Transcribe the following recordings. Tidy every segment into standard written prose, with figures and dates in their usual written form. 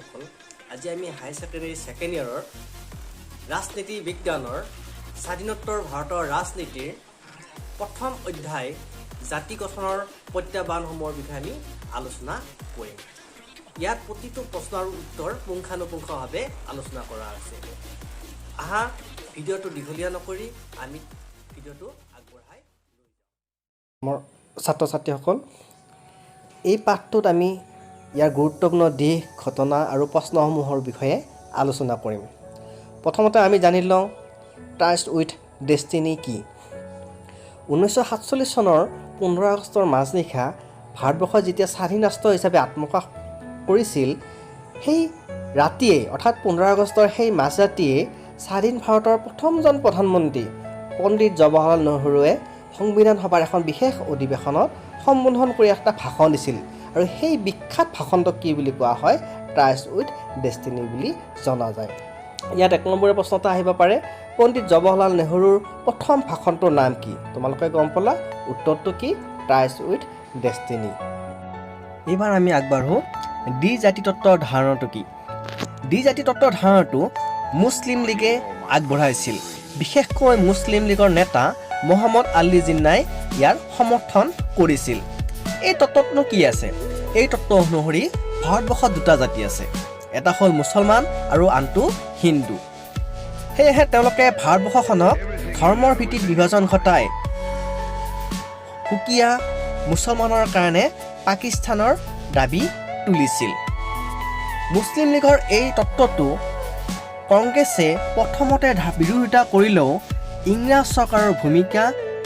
ছাত্ৰীসকল, আজি আমি হায়াৰ ছেকেণ্ডেৰী ছেকেণ্ড ইয়েৰৰ ৰাজনীতি বিজ্ঞানৰ স্বাধীনোত্তৰ ভাৰতৰ ৰাজনীতিৰ প্ৰথম অধ্যায় জাতি গঠনৰ প্ৰত্যাহ্বানসমূহৰ বিষয়ে আমি আলোচনা কৰিম। ইয়াত প্ৰতিটো প্ৰশ্ন আৰু উত্তৰ পুংখানুপুংখভাৱে আলোচনা কৰা আছে। আহা, ভিডিঅ'টো দীঘলীয়া নকৰি আমি ভিডিঅ'টো আগবঢ়াই লৈ যাওঁ। মোৰ ছাত্ৰ ছাত্ৰীসকল, এই পাঠটোত আমি ইয়াৰ গুৰুত্বপূৰ্ণ দিশ, ঘটনা আৰু প্ৰশ্নসমূহৰ বিষয়ে আলোচনা কৰিম। প্ৰথমতে আমি জানি লওঁ ট্ৰাইষ্ট উইথ ডেষ্টিনি কি। 1947 চনৰ 15 আগষ্টৰ মাজনিশা ভাৰতবৰ্ষই যেতিয়া স্বাধীন ৰাষ্ট্ৰ হিচাপে আত্মপ্ৰকাশ কৰিছিল, সেই ৰাতিয়েই, অৰ্থাৎ 15 আগষ্টৰ সেই মাজৰাতিয়েই স্বাধীন ভাৰতৰ প্ৰথমজন প্ৰধানমন্ত্ৰী পণ্ডিত জৱাহৰলাল নেহৰুৱে সংবিধান সভাৰ এখন বিশেষ অধিৱেশনত সম্বোধন কৰি এটা ভাষণ দিছিল আৰু সেই বিখ্যাত ভাষণটোক কি বুলি কোৱা হয়? ট্ৰাইষ্ট উইথ ডেষ্টিনি বুলি জনা যায়। ইয়াত এক নম্বৰৰ প্ৰশ্ন এটা আহিব পাৰে, পণ্ডিত জৱাহৰলাল নেহৰুৰ প্ৰথম ভাষণটোৰ নাম কি? তোমালোকে গম পালা, উত্তৰটো কি? Tryst with destiny. এইবাৰ আমি আগবাঢ়ো, দ্বি জাতিতত্ত্বৰ ধাৰণাটো কি? দ্বি জাতিতত্ত্বৰ ধাৰণাটো মুছলিম লীগে আগবঢ়াইছিল। বিশেষকৈ মুছলিম লীগৰ নেতা মহম্মদ আলী জিন্নাই ইয়াৰ সমৰ্থন কৰিছিল। এই তত্ত্বতনো কি আছে? এই তত্ত্ব অনুসৰি ভাৰতবৰ্ষত দুটা জাতি আছে, এটা হ'ল মুছলমান আৰু আনটো হিন্দু। সেয়েহে তেওঁলোকে ভাৰতবৰ্ষখনক ধৰ্মৰ ভিত্তিত বিভাজন ঘটাই সুকীয়া মুছলমানৰ কাৰণে পাকিস্তানৰ দাবী তুলিছিল। মুছলিম লীগৰ এই তত্ত্বটো কংগ্ৰেছে প্ৰথমতে বিৰোধিতা কৰিলেও ইংৰাজ চৰকাৰৰ ভূমিকা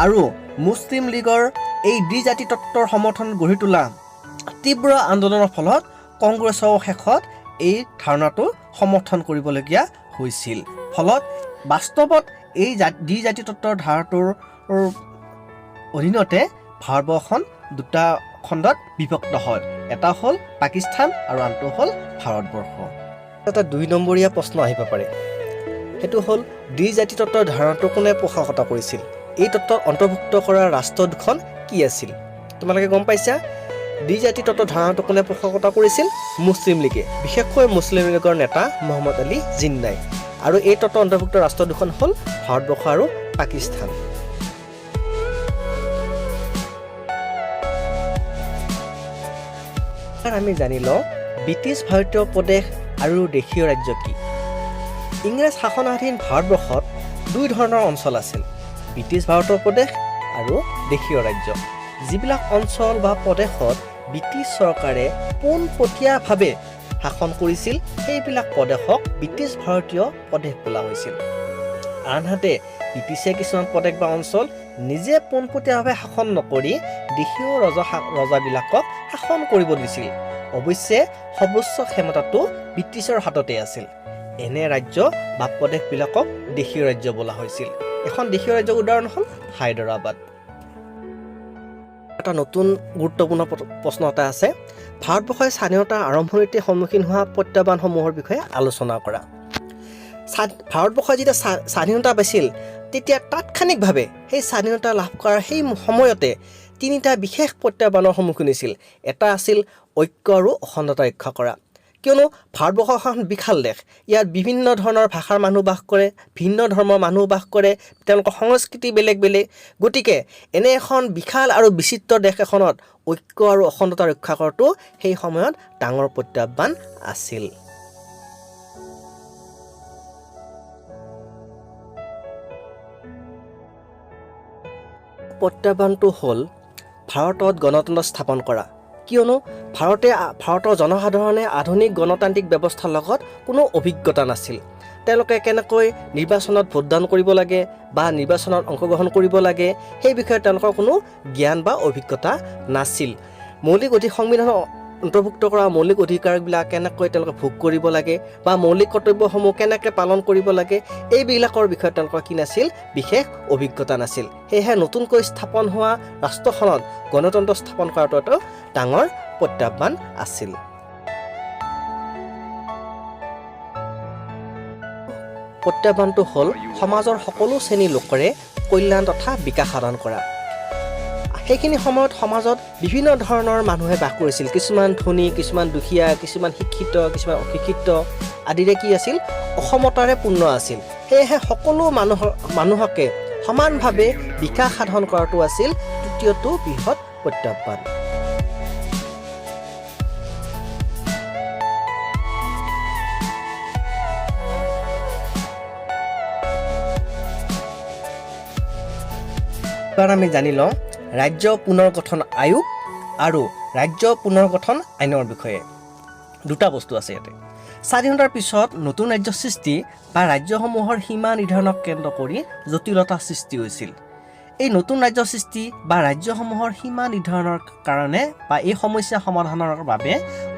আৰু মুছলিম লীগৰ এই দ্বিজাতি তত্ত্বৰ সমৰ্থন গঢ়ি তোলা তীব্ৰ আন্দোলনৰ ফলত কংগ্ৰেছেও শেষত এই ধাৰণাটো সমৰ্থন কৰিবলগীয়া হৈছিল। ফলত বাস্তৱত এই দ্বিজাতি তত্ত্বৰ ধাৰণাটোৰ অধীনতে ভাৰতবৰ্ষখন দুটা খণ্ডত বিভক্ত হয়। এটা হ'ল পাকিস্তান আৰু আনটো হ'ল ভাৰতবৰ্ষ। এটা দুই নম্বৰীয়া প্ৰশ্ন আহিব পাৰে, সেইটো হ'ল দ্বিজাতি তত্ত্বৰ ধাৰণাটো কোনে পোষকতা কৰিছিল? এই তত্ত্বত অন্তৰ্ভুক্ত কৰা ৰাষ্ট্ৰ দুখন কি আছিল? তোমালোকে গম পাইছা, দ্বিজাতি তত্ত্বৰ ধাৰণাটো কোনে পোষকতা কৰিছিল? মুছলিম লীগে, বিশেষকৈ মুছলিম লীগৰ নেতা মহম্মদ আলী জিন্নাই। আৰু এই তত্ত্ব অন্তৰ্ভুক্ত ৰাষ্ট্ৰ দুখন হ'ল ভাৰতবৰ্ষ আৰু পাকিস্তান। আমি জানি লওঁ ব্ৰিটিছ ভাৰতীয় প্ৰদেশ আৰু দেশীয় ৰাজ্য কি। ইংৰাজ শাসনাধীন ভাৰতবৰ্ষত দুই ধৰণৰ অঞ্চল আছিল, ব্ৰিটিছ ভাৰতৰ প্ৰদেশ আৰু দেশীয় ৰাজ্য। যিবিলাক অঞ্চল বা প্ৰদেশত ব্ৰিটিছ চৰকাৰে পোনপটীয়াভাৱে শাসন কৰিছিল, সেইবিলাক প্ৰদেশক ব্ৰিটিছ ভাৰতীয় প্ৰদেশ বোলা হৈছিল। আনহাতে ব্ৰিটিছে কিছুমান প্ৰদেশ বা অঞ্চল নিজে পোনপটীয়াভাৱে শাসন নকৰি দেশীয় ৰজাবিলাকক শাসন কৰিব দিছিল। অৱশ্যে সৰ্বোচ্চ ক্ষমতাটো ব্ৰিটিছৰ হাততে আছিল। এনে ৰাজ্য বা প্ৰদেশবিলাকক দেশীয় ৰাজ্য বোলা হৈছিল। এখন দেশীয় ৰাজ্যৰ উদাহৰণ হ'ল হায়দৰাবাদ। এটা নতুন গুৰুত্বপূৰ্ণ প্ৰশ্ন এটা আছে, ভাৰতবৰ্ষই স্বাধীনতাৰ আৰম্ভণিতে সন্মুখীন হোৱা প্ৰত্যাহ্বানসমূহৰ বিষয়ে আলোচনা কৰা। ভাৰতবৰ্ষই যেতিয়া স্বাধীনতা পাইছিল, তেতিয়া তাৎক্ষণিকভাৱে সেই স্বাধীনতা লাভ কৰাৰ সেই সময়তে তিনিটা বিশেষ প্ৰত্যাহ্বানৰ সন্মুখীন হৈছিল। এটা আছিল ঐক্য আৰু অখণ্ডতা ৰক্ষা কৰা। কিয়নো ভাৰতবৰ্ষ এখন বিশাল দেশ, ইয়াত বিভিন্ন ধৰণৰ ভাষাৰ মানুহ বাস কৰে, ভিন্ন ধৰ্মৰ মানুহ বাস কৰে, তেওঁলোকৰ সংস্কৃতি বেলেগ বেলেগ। গতিকে এনে এখন বিশাল আৰু বিচিত্ৰ দেশ এখনত ঐক্য আৰু অখণ্ডতা ৰক্ষা কৰাটো সেই সময়ত ডাঙৰ প্ৰত্যাহ্বান আছিল। প্ৰত্যাহ্বানটো হ'ল ভাৰতত গণতন্ত্ৰ স্থাপন কৰা। কিয়নো ভাৰতৰ জনসাধাৰণে আধুনিক গণতান্ত্ৰিক ব্যৱস্থাৰ লগত কোনো অভিজ্ঞতা নাছিল। তেওঁলোকে কেনেকৈ নিৰ্বাচনত ভোটদান কৰিব লাগে বা নিৰ্বাচনত অংশগ্ৰহণ কৰিব লাগে, সেই বিষয়ে তেওঁলোকৰ কোনো জ্ঞান বা অভিজ্ঞতা নাছিল। মৌলিক সংবিধানত অন্তৰ্ভুক্ত কৰা মৌলিক অধিকাৰবিলাক কেনেকৈ তেওঁলোকে ভোগ কৰিব লাগে বা মৌলিক কৰ্তব্যসমূহ কেনেকৈ পালন কৰিব লাগে, এইবিলাকৰ বিষয়ে তেওঁলোকৰ কি নাছিল? বিশেষ অভিজ্ঞতা নাছিল। সেয়েহে নতুনকৈ স্থাপন হোৱা ৰাষ্ট্ৰখনত গণতন্ত্ৰ স্থাপন কৰাটো এটা ডাঙৰ প্ৰত্যাহ্বান আছিল। প্ৰত্যাহ্বানটো হ'ল সমাজৰ সকলো শ্ৰেণীৰ লোকৰে কল্যাণ তথা বিকাশ সাধন কৰা। সেইখিনি সময়ত সমাজত বিভিন্ন ধৰণৰ মানুহে বাস কৰিছিল। কিছুমান ধনী, কিছুমান দুখীয়া, কিছুমান শিক্ষিত, কিছুমান অশিক্ষিত আদিৰে কি আছিল, অসমতাৰে পূৰ্ণ আছিল। সেয়েহে সকলো মানুহকে সমানভাৱে বিকাশ সাধন কৰাটো আছিল তৃতীয়টো বৃহৎ প্ৰত্যাহ্বান। এবাৰ আমি জানি লওঁ ৰাজ্য পুনৰ গঠন আয়োগ আৰু ৰাজ্য পুনৰ গঠন আইনৰ বিষয়ে। দুটা বস্তু আছে ইয়াতে। স্বাধীনতাৰ পিছত নতুন ৰাজ্য সৃষ্টি বা ৰাজ্যসমূহৰ সীমা নিৰ্ধাৰণক কেন্দ্ৰ কৰি জটিলতা সৃষ্টি হৈছিল। এই নতুন ৰাজ্য সৃষ্টি বা ৰাজ্যসমূহৰ সীমা নিৰ্ধাৰণৰ কাৰণে বা এই সমস্যা সমাধানৰ বাবে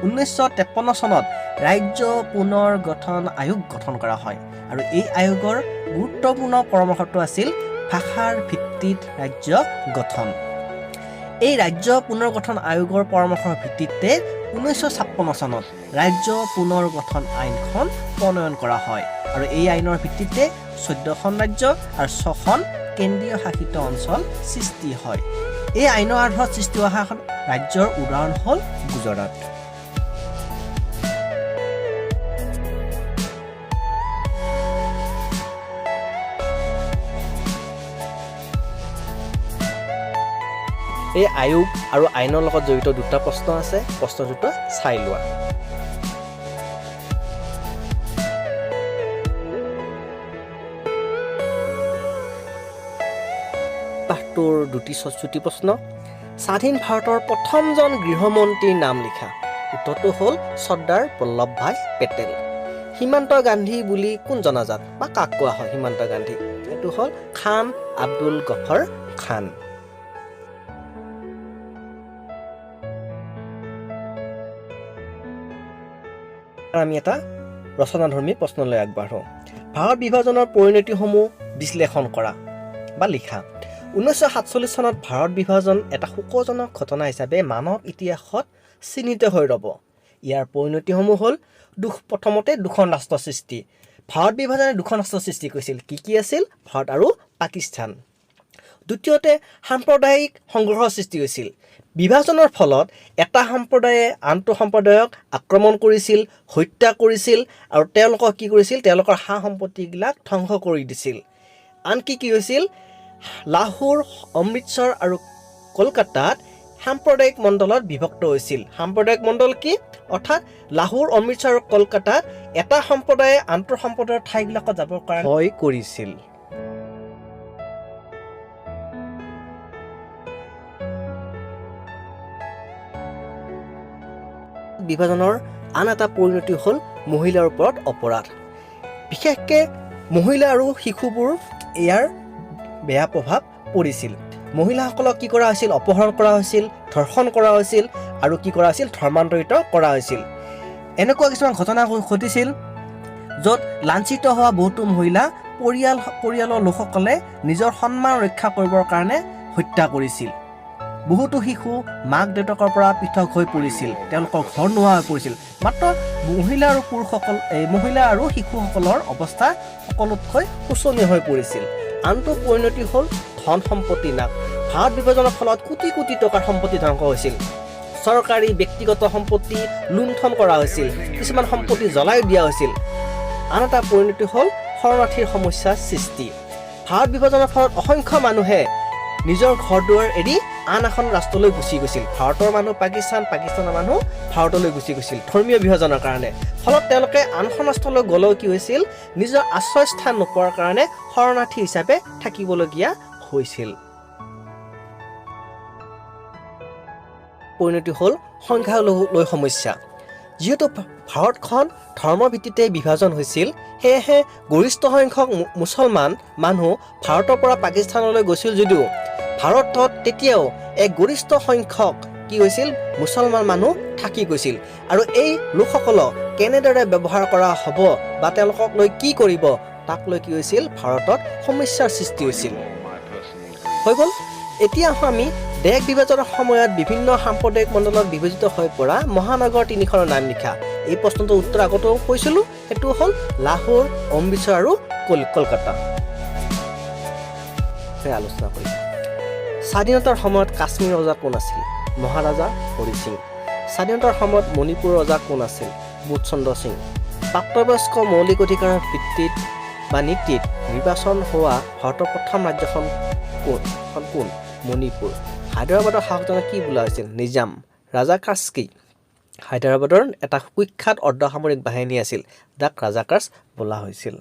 1953 চনত ৰাজ্য পুনৰ গঠন আয়োগ গঠন কৰা হয় আৰু এই আয়োগৰ গুৰুত্বপূৰ্ণ পৰামৰ্শটো আছিল ভাষাৰ ভিত্তিত ৰাজ্য গঠন। এই ৰাজ্য পুনৰ গঠন আয়োগৰ পৰামৰ্শৰ ভিত্তিতে 1956 চনত ৰাজ্য পুনৰ গঠন আইনখন প্ৰণয়ন কৰা হয় আৰু এই আইনৰ ভিত্তিতে 14খন ৰাজ্য আৰু 6খন কেন্দ্ৰীয় শাসিত অঞ্চল সৃষ্টি হয়। এই আইনৰ আধাৰত সৃষ্টি হোৱা এখন ৰাজ্যৰ উদাহৰণ হ'ল গুজৰাট। এই আয়োগ আৰু আইনৰ লগত জড়িত দুটা প্ৰশ্ন আছে, প্ৰশ্ন দুটা চাই লোৱা। পাঠটোৰ দুটি চুটি প্ৰশ্ন। স্বাধীন ভাৰতৰ প্ৰথমজন গৃহমন্ত্ৰীৰ নাম লিখা। উত্তৰটো হ'ল চৰ্দাৰ বল্লভ ভাই পেটেল। সীমান্ত গান্ধী বুলি কোন জনাজাত বা কাক কোৱা হয় সীমান্ত গান্ধী? এইটো হ'ল খান আব্দুল গফৰ খান। আমি এটা ৰচনাধৰ্মী প্ৰশ্নলৈ আগবাঢ়ো। ভাৰত বিভাজনৰ পৰিণতিসমূহ বিশ্লেষণ কৰা বা লিখা। 1947 চনত ভাৰত বিভাজন এটা শোকজনক ঘটনা হিচাপে মানৱ ইতিহাসত চিহ্নিত হৈ ৰ'ব। ইয়াৰ পৰিণতিসমূহ হ'ল প্ৰথমতে দুখন ৰাষ্ট্ৰ সৃষ্টি। ভাৰত বিভাজনে দুখন ৰাষ্ট্ৰ সৃষ্টি কৰিছিল। কি কি আছিল? ভাৰত আৰু পাকিস্তান। দ্বিতীয়তে সাম্প্ৰদায়িক সংঘৰ্ষৰ সৃষ্টি হৈছিল। বিভাজনৰ ফলত এটা সম্প্ৰদায়ে আনটো সম্প্ৰদায়ক আক্ৰমণ কৰিছিল, হত্যা কৰিছিল আৰু তেওঁলোকক কি কৰিছিল, তেওঁলোকৰ সা সম্পত্তিবিলাক ধ্বংস কৰি দিছিল। আনকি কি হৈছিল, লাহোৰ, অমৃতসৰ আৰু কলকাতাত সাম্প্ৰদায়িক মণ্ডলত বিভক্ত হৈছিল। সাম্প্ৰদায়িক মণ্ডল কি? অৰ্থাৎ লাহোৰ, অমৃতসৰ আৰু কলকাতাত এটা সম্প্ৰদায়ে আনটো সম্প্ৰদায়ৰ ঠাইবিলাকত যাবৰ কাৰণে ভয় কৰিছিল। বিভাজনৰ আন এটা পৰিণতি হ'ল মহিলাৰ ওপৰত অপৰাধ। বিশেষকৈ মহিলা আৰু শিশুবোৰ ইয়াৰ বেয়া প্ৰভাৱ পৰিছিল। মহিলাসকলক কি কৰা হৈছিল, অপহৰণ কৰা হৈছিল, ধৰ্ষণ কৰা হৈছিল আৰু কি কৰা হৈছিল, ধৰ্মান্তৰিত কৰা হৈছিল। এনেকুৱা কিছুমান ঘটনা ঘটিছিল য'ত লাঞ্ছিত হোৱা বহুতো মহিলা পৰিয়ালৰ লোকসকলে নিজৰ সন্মান ৰক্ষা কৰিবৰ কাৰণে হত্যা কৰিছিল। বহুতো শিশু মাক দেউতাকৰ পৰা পৃথক হৈ পৰিছিল, তেওঁলোকৰ ঘৰ নোহোৱা হৈ পৰিছিল। মাত্ৰ মহিলা আৰু পুৰুষসকল, এই মহিলা আৰু শিশুসকলৰ অৱস্থা সকলোতকৈ শোচনীয় হৈ পৰিছিল। আনটো পৰিণতি হ'ল ধন সম্পত্তি নাশ। ভাৰত বিভাজনৰ ফলত কোটি কোটি টকাৰ সম্পত্তি ধ্বংস হৈছিল। চৰকাৰী ব্যক্তিগত সম্পত্তি লুণ্ঠন কৰা হৈছিল, কিছুমান সম্পত্তি জ্বলাই দিয়া হৈছিল। আন এটা পৰিণতি হ'ল শৰণাৰ্থীৰ সমস্যাৰ সৃষ্টি। ভাৰত বিভাজনৰ ফলত অসংখ্য মানুহে নিজৰ ঘৰ দুৱাৰ এৰি আন এখন ৰাষ্ট্ৰলৈ গুচি গৈছিল। ভাৰতৰ মানুহ পাকিস্তান, পাকিস্তানৰ মানুহ ভাৰতলৈ গুচি গৈছিল ধৰ্মীয় বিভাজনৰ কাৰণে। ফলত তেওঁলোকে আনখন ৰাষ্ট্ৰলৈ গ'লেও কি হৈছিল, নিজৰ আশ্ৰয়স্থান নোপোৱাৰ কাৰণে শৰণাৰ্থী হিচাপে থাকিবলগীয়া হৈছিল। পৰিণতি হ'ল সংখ্যালঘু লৈ সমস্যা। যিহেতু ভাৰতখন ধৰ্মৰ ভিত্তিতে বিভাজন হৈছিল, সেয়েহে গৰিষ্ঠ সংখ্যক মুছলমান মানুহ ভাৰতৰ পৰা পাকিস্তানলৈ গৈছিল যদিও ভাৰতত তেতিয়াও এক গৰিষ্ঠ সংখ্যক কি হৈছিল, মুছলমান মানুহ থাকি গৈছিল। আৰু এই লোকসকলক কেনেদৰে ব্যৱহাৰ কৰা হ'ব বা তেওঁলোকক লৈ কি কৰিব তাক লৈ কি হৈছিল, ভাৰতত সমস্যাৰ সৃষ্টি হৈছিল। হৈ গ'ল। এতিয়া আহোঁ আমি দেশ বিভাজনৰ সময়ত বিভিন্ন সাম্প্ৰদায়িক মণ্ডলত বিভাজিত হৈ পৰা মহানগৰ তিনিখনৰ নাম লিখা। এই প্ৰশ্নটোৰ উত্তৰ আগতেও কৈছিলোঁ, সেইটো হ'ল লাহোৰ, অমৃতসৰ আৰু কলকাতা। আলোচনা কৰিম। স্বাধীনতাৰ সময়ত কাশ্মীৰ ৰজা কোন আছিল? মহাৰাজা হৰি সিং। স্বাধীনতাৰ সময়ত মণিপুৰৰ ৰজা কোন আছিল? বোধচন্দ্ৰ সিং। প্ৰাপ্তবয়স্ক মৌলিক অধিকাৰৰ ভিত্তিত বা নীতিত নিৰ্বাচন হোৱা ভাৰতৰ প্ৰথম ৰাজ্যখন কোন? মণিপুৰ। হায়দৰাবাদৰ শাসকজনক কি বোলা হৈছিল? নিজাম। ৰাজাকাৰ্ছ কি? হায়দৰাবাদৰ এটা কুখ্যাত অৰ্ধসামৰিক বাহিনী আছিল, যাক ৰাজাকাৰ্ছ বোলা হৈছিল।